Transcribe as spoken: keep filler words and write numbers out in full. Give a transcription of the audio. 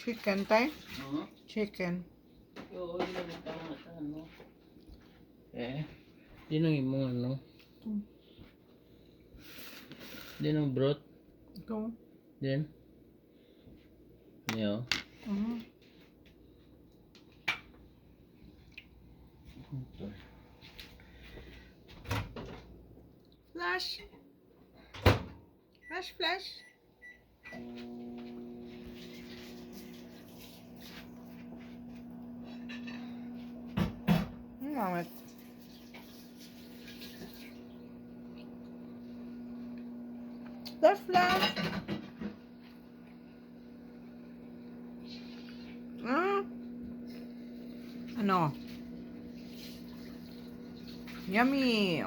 Chicken, tay? Mhm. Chicken. Oo, yun ang tama sa ano. Eh, yun ang imong ano. Hmm. Yun ang broth. Ito. Then, yun. Mhm. Ito. Flash. Flash, flash. Ang gamit. Flash, flash. Ah. Ano? Yummy.